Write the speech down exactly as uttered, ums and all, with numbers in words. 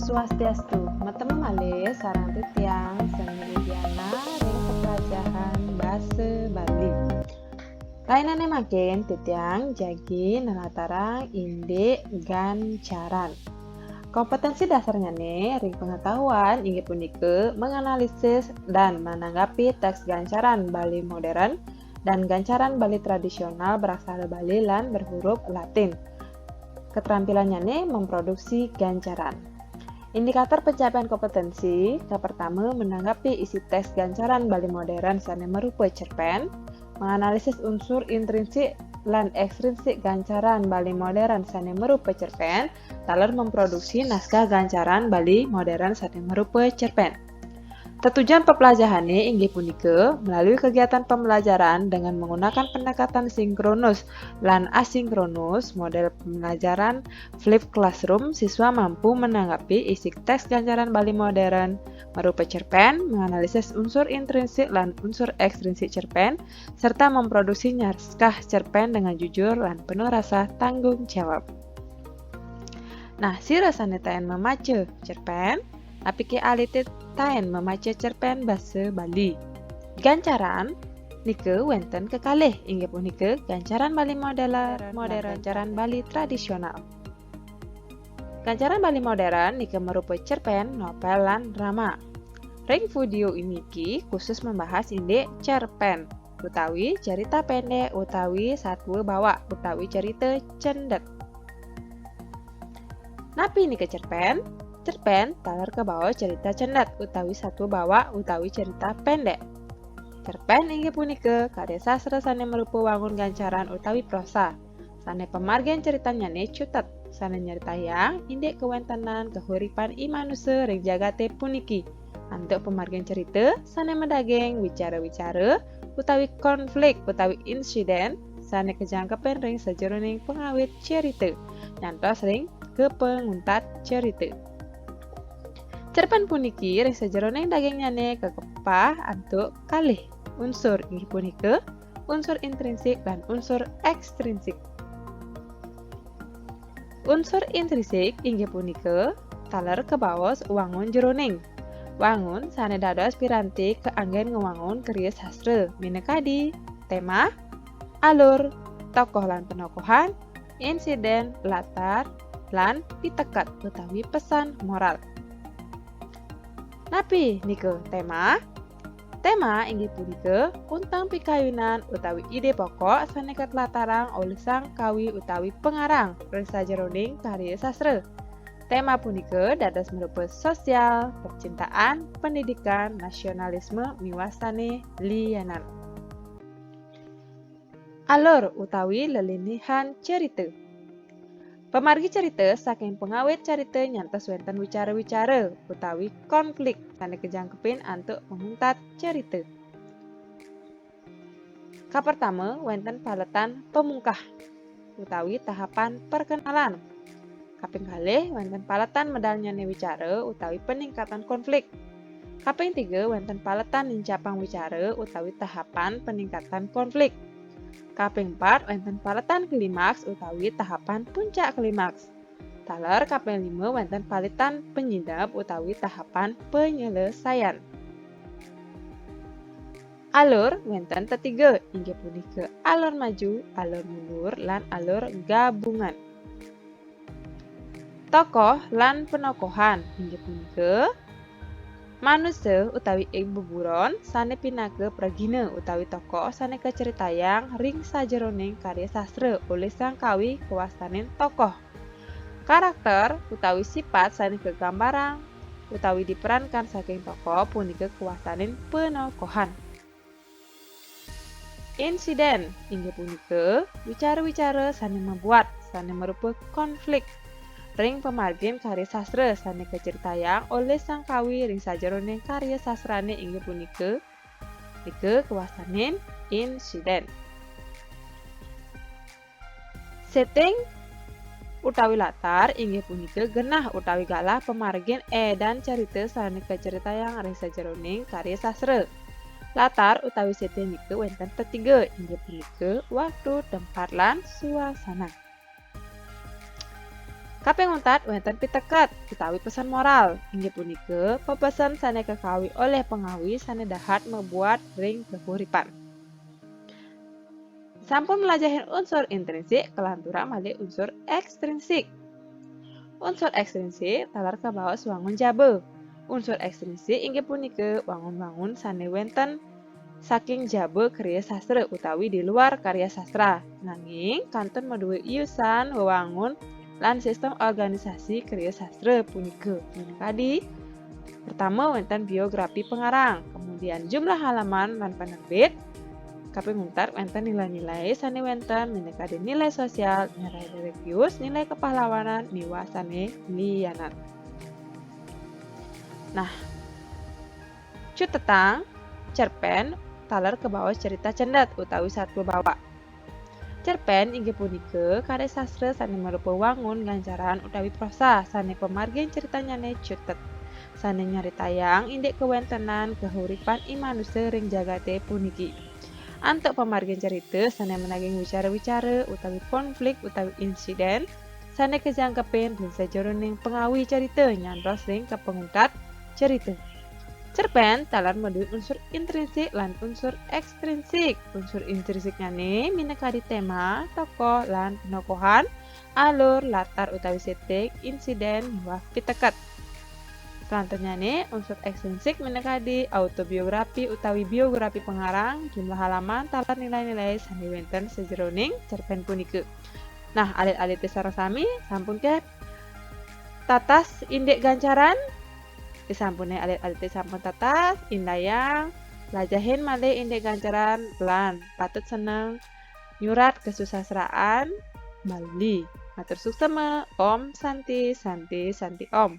Swastiastu, matemu malih sareng titiang Seni Widiana ring pepelajahan basa Bali. Lainane mangkin titiang jagi nelatarang indik gancaran. Kompetensi dasarnyane ring pengetahuan inggih punika menganalisis dan menanggapi teks gancaran Bali modern dan gancaran Bali tradisional beraksara Bali lan berhuruf Latin. Keterampilannyane memproduksi gancaran. Indikator pencapaian kompetensi, kapertama, menanggapi isi teks gancaran Bali modern sane marupa cerpen, menganalisis unsur intrinsik lan ekstrinsik gancaran Bali modern sane marupa cerpen, taler memproduksi naskah gancaran Bali modern sane marupa cerpen. Tetujon pepelajahane inggih punika, melalui kegiatan pembelajaran dengan menggunakan pendekatan sinkronus lan asinkronus, model pembelajaran flipped classroom, siswa mampu menanggapi isi teks gancaran Bali modern marupa cerpen, menganalisis unsur intrinsik lan unsur ekstrinsik cerpen, serta memproduksi naskah cerpen dengan jujur lan penuh rasa tanggung jawab. Nah, sira sane taen mamaca cerpen, napike alite taen mamaca cerpen basa Bali? Gancaran nika wenten kekalih, inggih punika gancaran Bali modern, modern, gancaran Bali tradisional. Gancaran Bali modern nika marupa cerpen, novel, lan drama. Ring video iniki khusus membahas indik cerpen utawi cerita pendek utawi satua bawak utawi cerita cendet. Napi nika cerpen? Cerpen taler kabaos cerita cendet utawi satua bawak utawi cerita pendek. Cerpen inggih punika karya sastra sane marupa wangun gancaran utawi prosa, sane pamargin ceritannyane cutet, sane nyritayang indik kawentenan kahuripan i manusa ring jagate puniki. Antuk pamargin cerita sane madaging wicara-wicara utawi konflik utawi insiden sane kajangkepin ring sajeroning pangawit cerita, nyantos ring kapanguntat cerita. Cerpen puniki ring sajeroning dagingnyane kakepah antuk kalih unsur, inggih punika unsur intrinsik lan unsur ekstrinsik. Unsur intrinsik inggih punika taler kabaos wangun jeroning. Wangun sane dados piranti kaanggen ngwangun karya sastra, minakadi tema, alur, tokoh lan penokohan, insiden, latar, lan piteket utawi pesan moral. Napi nika tema? Tema inggih punika unteng pikayunan utawi ide pokok sane katlatarang olih sang kawi utawi pengarang ring sajeroning karya sastra. Tema punika dados marupa sosial, percintaan, pendidikan, nasionalisme, miwah sane lianan. Alur utawi lelinihan cerita. Pamargi cerita saking pangawit cerita nyantos wenten wicara-wicara utawi konflik sane kajangkepin antuk panguntat cerita. Kapertama, wenten paletan pamungkah utawi tahapan perkenalan. Kaping kalih, wenten paletan medalnyane wicara utawi peningkatan konflik. Kaping tiga, wenten paletan nincapang wicara utawi tahapan peningkatan konflik. Kaping empat, wenten paletan klimaks utawi tahapan puncak klimaks. Taler kaping lima, wenten paletan penyidap utawi tahapan penyelesaian. Alur wenten tetiga, inggih punika alur maju, alur mundur, lan alur gabungan. Tokoh lan penokohan inggih punika manusa utawi ing beburon sane pinaka pragina utawi tokoh sane kaceritayang ring sajeroning karya sastra olih sang kawi kawastanin tokoh. Karakter utawi sipat sane kagambarang utawi diperankan saking tokoh punika kawastanin penokohan. Insiden inggih punika wicara-wicara sane mabuat, sane marupa konflik ring pamargin karya sastra sane kaceritayang olih sang kawi ring sajeroning karya sastrane inggih punika, nika kawastanin insiden. Setting utawi latar inggih punika genah utawi galah pamargin edan carita sane kacaritayang ring sajeroning karya sastra. Latar utawi setting nika wenten tetiga, inggih punika waktu, tempat, lan suasana. Kaping untat wénten piteket utawi pesan moral, inggih punika pepesen sané kakawi olih pangawi sané dahat mabuat ring kahuripan. Sampun mlajahin unsur intrinsik, kalanturang malih unsur ékstrinsik. Unsur ékstrinsik taler kabaos wangun jaba. Unsur ékstrinsik inggih punika wangun-wangun sané wénten saking jaba kriya sastra utawi di luar karya sastra, nanging kantun madué iusan wewangun lan sistem organisasi kriya sastra punika. Minakadi, pertama wénten biografi pengarang, kemudian jumlah halaman lan penerbit, kaping untat wénten nilai-nilai sané wénten minakadi nilai sosial, nilai religius, nilai kepahlawanan, miwah sané lianan. Nah, cutetang cerpén taler kabaos cerita cendet utawi satua bawak. Cerpén inggih punika karya sastra sané marupa wangun gancaran utawi prosa sané pamargin critanyané cutet, sané nyaritayang indik kawéntenan kahuripan i manusa ring jagaté puniki. Antuk pamargin cerita sané managing wicara-wicara utawi konflik utawi insidén sané kajangkepin ring sajeroning pangawi cerita nyantos ring kapanguntat cerita. Cerpén taler madué unsur intrinsik lan unsur ékstrinsik. Unsur intrinsiknyané minakadi téma, tokoh, lan panokohan, alur, latar utawi setting, insidén, miwah piteket. Salanturnyané, unsur ékstrinsik minakadi autobiografi utawi biografi pengarang, jumlah halaman, taler nilai-nilai sané wénten sajeroning cerpén punika. Nah, alit-alité sareng sami sampun ké tatas indik gancaran? Disampune alit-alite sampun tatas, indayang, lajahin malih indik gancaran lan patut seneng nyurat kasusastraan Bali. Matur suksema. Om Santi, Santi, Santi Om.